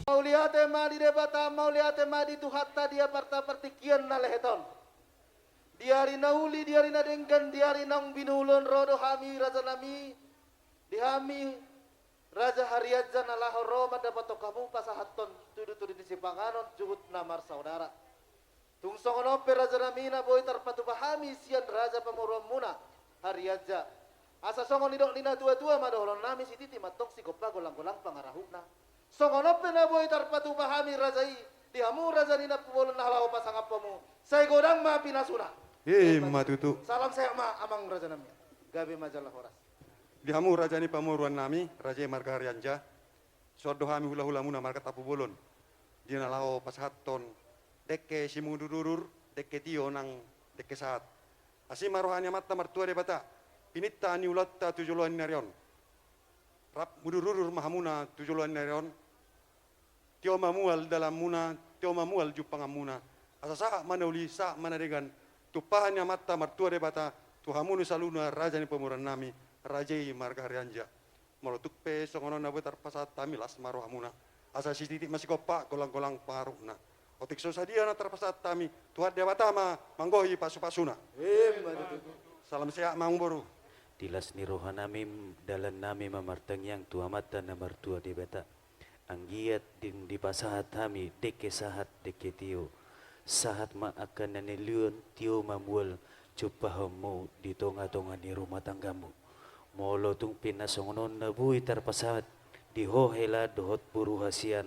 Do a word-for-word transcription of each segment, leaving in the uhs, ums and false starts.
Mauliate ma di Debata, mauliate ma di Tuhanta di partingkian na lehet on. Di ari na uli, di ari na denggan, di ari naung binulon, ro do hami rajanami, di hami Raja Harianja na laho ro mandapothon hamu pasahathon tudu-tudu ni sipanganon juhut na marsaudara. Tung songon on pe rajanami na boi tarpatupa hami sian raja pamoruonmuna Harianja. Asa songon nidok ni na tua-tua ma dohononnami, sititi ma antong sigompa, golang-golang pangarahutna. Songon on pe na boi tarpatupa hami raja i di hamu raja ni nampu bolon na laho pasangap hamu, sai godang ma pinasuna. I ma tutu. Salam sehat ma amang rajanami. Gabe ma jala horas. Di hamu raja ni pamoruonnami, raja i marga Harianja. Dison do hami hula-hulamuna marga Tampubolon, di na laho pasahathon dengke simudur-udur, dengke tio nang dengke sahat. Asi ma roha ni Amanta Martua Debata, pininta ni ulaonta tu joloan ni ari on. Rap mudur-udur ma hamuna tu joloan ni ari on. Tio ma mual dalanmuna, tio ma mual jumpanganmuna. Asa sahat ma na uli, sahat ma na denggan tumpahan ni Amanta Martua Debata tu hamuna saluhutna raja ni pamoruonnami, raja i marga Harianja. Molo tung pe songon on na boi tarpasahat hami, las ma rohamuna. Asa sititi ma sigompa, golang-golang pangarahutna. Otik so sadia na tarpasahat hami, Tuhan Debata ma manggohi pasu-pasuna. Emma tutu. Salam sehat ma amangboru. Di las ni rohanami, dalannami ma martangiang tu Amanta na Martua Debata. Anggiat dung dipasahat hami dengke sahat, dengke tio, sahat ma angka na niluluan, tio ma mual jumpahonmu di tonga-tonga ni rumah tanggamu. Molo tung pe na songon on na boi tarpasahat di ho hela dohot boru hasian,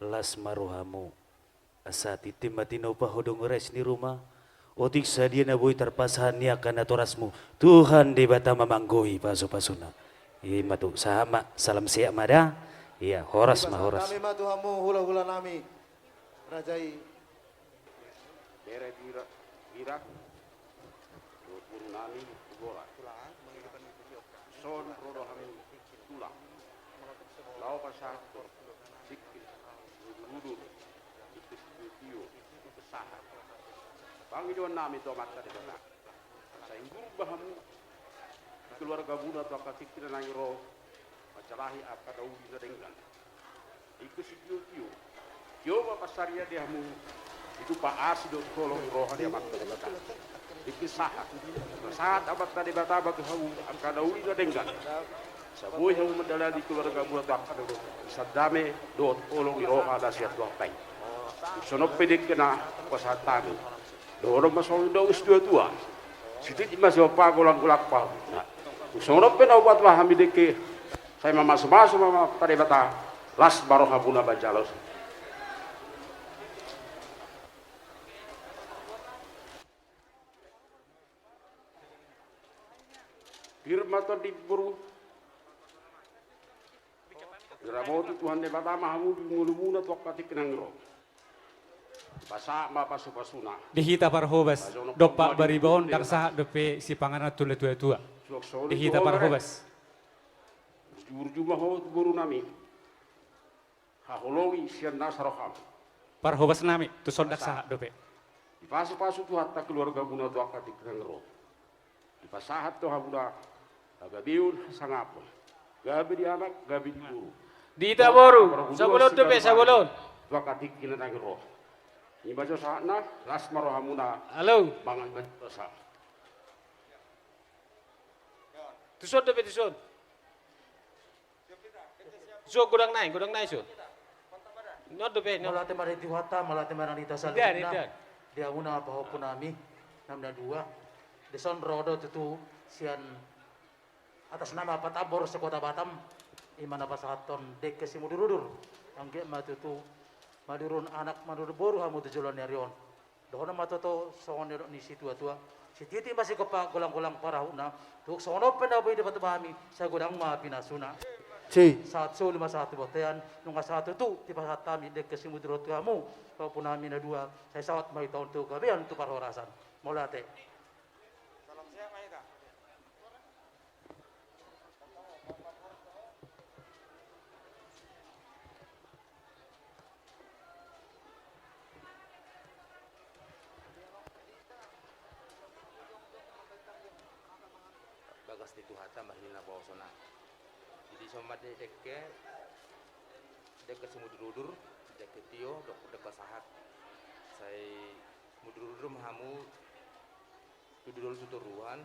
las ma rohamu. Asa tintin ma tinopa, hodong rais ni ruma. Otik sadia na boi tarpasahat ni angka natorasmu, Tuhan Debata ma manggohi pasu-pasuna. Ima tutu, sahat ma, salam sehat ma da. Ia, horas ma, horas. Hami ma tu hamu hula-hulanami, raja i. Bere Bira-, Birak, dohot borunami Tugola. Dison ro do hami tulang, laho pasahathon dengke, udur-udur, dengke sitio-tio, dengke sahat. Pangidoannami tu Amanta Debata, sai udur ma hamu di keluargamuna tu angka tingki na naeng ro, manjalahi angka na uli na denggan. Dengke sitio-tio, tio ma pansarian di hamu, ditumpahi asi dohot holong ni roha ni Amanta Debata. Dengke sahat, sahat Amanta Debata ma tu hamu angka na uli na denggan. Asa boi hamu mandalani keluargamuna tu angka na uli, sian dame dohot holong ni roha na sian Tuhanta i. Dison pe dengke na hupasahat hami, dohonon ma songon nidok ni situa-tua: Sititi ma sigompa, golang-golang pangarahutna. Dison pe na hupatupa hami dengke, sai mamasu-masu ma Amanta Debata, las ma rohamuna manjalo. Pir ma tondi boru. Diramoti Tuhan Debata ma hamu di ngolumuna tu angka tingki na naeng ro. Dipasahat ma pasu-pasuna. Di hita parhobas, dompak bariba on, ndang sahat dope sipanganon tu natua-tua. Di hita parhobas. Burju-burju ma ho tu borunami, haholongi sian nasa roham. Parhobasnami, tuson ndang sahat dope. Dipasu-pasu Tuhanta keluargamuna tu angka tingki na naeng ro. Dipasahat tu hamuna hagabeon, hasangapon, gabe di anak, gabe di boru. Di hita boru, sabolon dope, sabolon. Tu angka tingki na naeng ro. Ima jo sahatna, las ma rohamuna. Halo. Mangan ma di dosa. Tuson dope, tuson. Tuson, godang nai, godang nai tuson. Nunga dope, nunga. Mauliate ma di Tuhanta, mauliate ma di hita saluhutna. Di hamuna pahompunami, na dua. Dison ro do tutu sian atas nama Patambor se-Kota Batam, ima na pasahathon dengke simudur-udur. Anggiat ma tutu madurun anak, madurun boru hamu tu joloan ni ari on. Dohonon ma tutu songon nidok ni situa-tua: Sititi ma sigompa, golang-golang pangarahutna. Tung songon on pe na boi dipatupa hami, sai godang ma pinasuna. Sahat solu ma sahat tu bontean, nunga sahat tutu dipasahat hami dengke simudur-udur tu hamu pahompunami na dua, sai saut ma hita on tu gabean tu parhorasan. Mauliate. Bagas ni Tuhanta ma hil na poso na. Jadi somat ni dengke. Dengke simudurudur, dengke tio, dengke sahat. Sai mudurudur ma hamu, dududur tu toruan.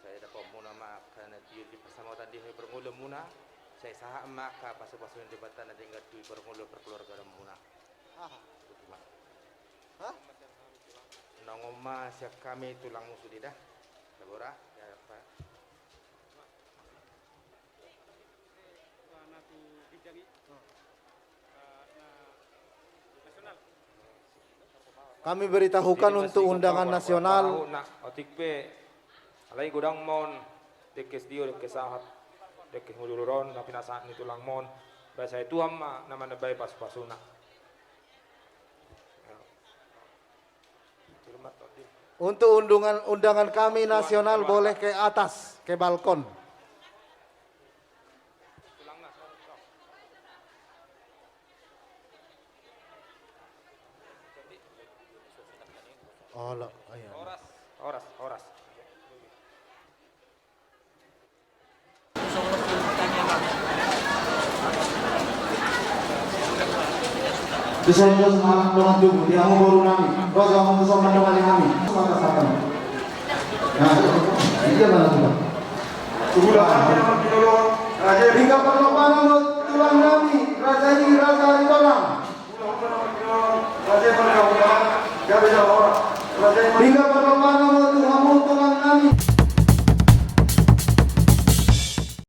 Sai dapotmuna ma angka na tio di pasamotan di parngoluanmuna. Sai sahat ma angka pasupasu ni Debata na denggan tu parngoluan parkeluargaanmuna. Aha. Botima. Hah? Nunga ma sian hami tulangmu sude da. Tabora, ya apa? Kami beritahukan untuk undangan nasional. Otik pe, alai godang ma on, dengke sitio, dengke sahat, dengke simudurudur on, na pinasahat ni tulangmu on, ba sai Tuhan ma na manambai pasupasuna. Untuk undangan, undangan kami nasional boleh ke atas, ke balkon. Olo, ayo. Horas, horas, horas. Bisa juga semangat dengan tubuh, dia mau baru nami. Kau jangan mau sama dengan kami. Semangat sama. Nah, iya, mana tuh? Sudah. Hingga perlebaran tulang nami, Raja ini, Raja Aritonang. Hingga